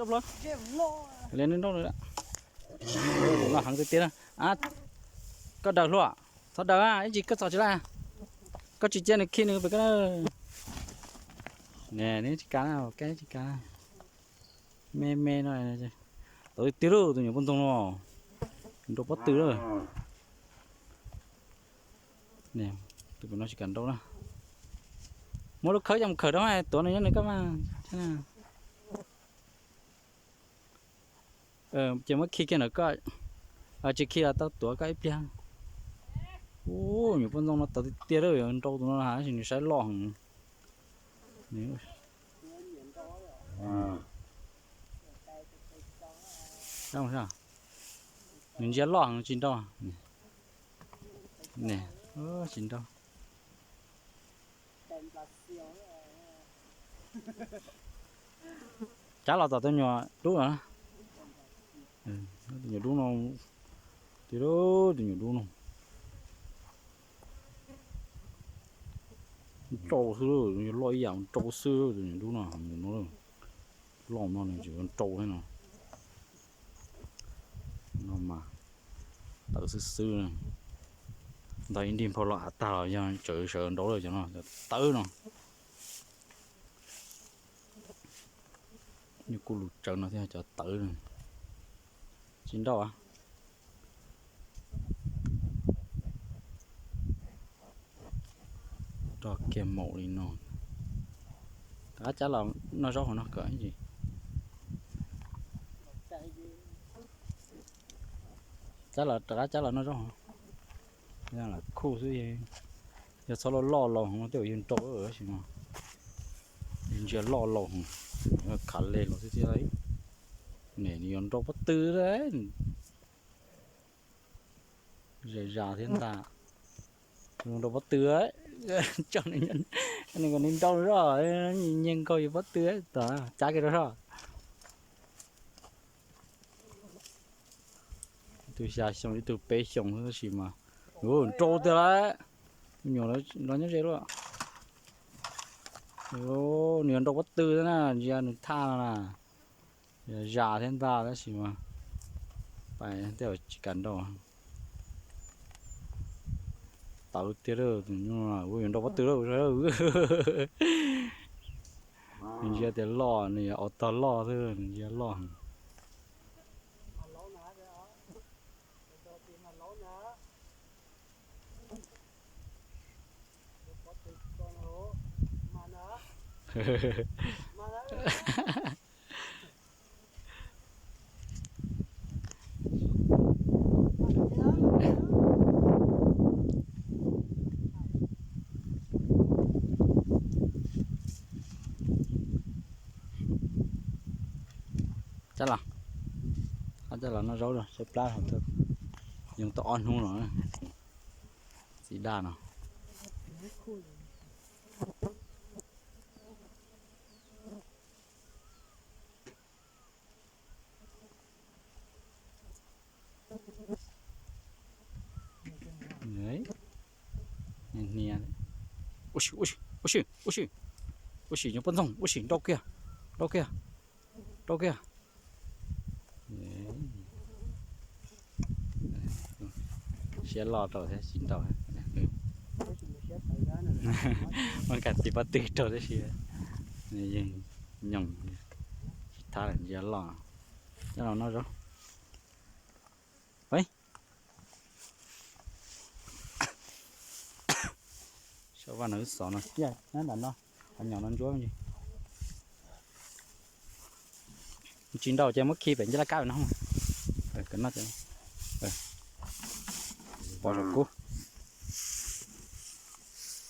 Li neb nrauj no heev tiag tiag na. Koj daws hluas, txhob daws, ib ntsis koj txog tsis laj, koj tsis cia nws khi nws pem koj na. Neb tsis kav na, koj tsis kav. Me me no, tawv tiag tiag lauj, tus nyuam poj ntxoog no, nrau pob tw lawm. Tus pem no tsis kam nrau na. Muab lub khawb coj mus khawm rau, tuav nws nyob nws koj mas. Ces muab khi kiag ntawm koj, tsis khi los tau tuav koj ib pliag. Ub, nyuam poj ntxoog no tawv tiag tiag lawm, nrau tus no tab sis nws saib loj heev. Nws ntsia loj heev tsis nrau. Tsis nrau. Cab los tom tus nyuam dub no. Tus nyuam dub no, tus, tus nyuam dub no nrau xwb, loj ib yam nrau xwb tus nyuam dub no, mus no, loj no nws tseem nrau thiab no. No mas tawv xwb xwb. Ntag ib nrig nphau los av tag los yog tsawv sawv nrau lawm cov no, cov tawv no. Nyuj kuj lus tsawv no thiab cov tawv. Tsis nrau. Rog kiag maum li no. Rov qab cab los noj zaub hauv no kom ib ntsis. Cab los, rov qab cab los noj zaub hauv. Lam khuj xwb, yog txhob loj loj laus heev no tej zaum yog nrau tab sis mas ntsia loj laus heev, khav le los xwb thiab. Nim nws yuav nrau pob tw, zas zas thiab ntag. Nrau pob tw, tso nws kom nws nrau zoj, nyiag nkaug yus pob tw, cab kiag rau soj. Ib tug xya xyoo ib tug peb xyoo tab sis mas nrau tiag lawm. Me nyuam los nyob ze luaj. Nws yuav nrau pob tw thiab na, ntsia nws thaj no na. Zas thiab ntag tab sis mas pais tej zaum tsis kam nrau. Tawv tiag, tus nyuj yuav nrau pob tw lawm. Nws ntsia tias loj, nws yuav ua tog loj xwb, nws ntsia loj. Cab los, cab los noj zaub, saib plab, yoog tau ob hnub no. Txiv daj no. Hnia, ua si, ua si, ua si, ua si, nyuam poj ntxoog, ua si, nrau kiag, nrau kiag, nrau kiag. Siab loj rau thiab tsis nrau. Muab nkag tim pob tw rau tab sis yeej nyoos, tsis thab lawm, ntsia loj. Coj los noj zaub. Saum vaj no wb xov no ciaj nyob nram no, qhov nyom no ntsuab. Tsis nrau ces muab khi pem ncej laj kab pem no. Pov kub.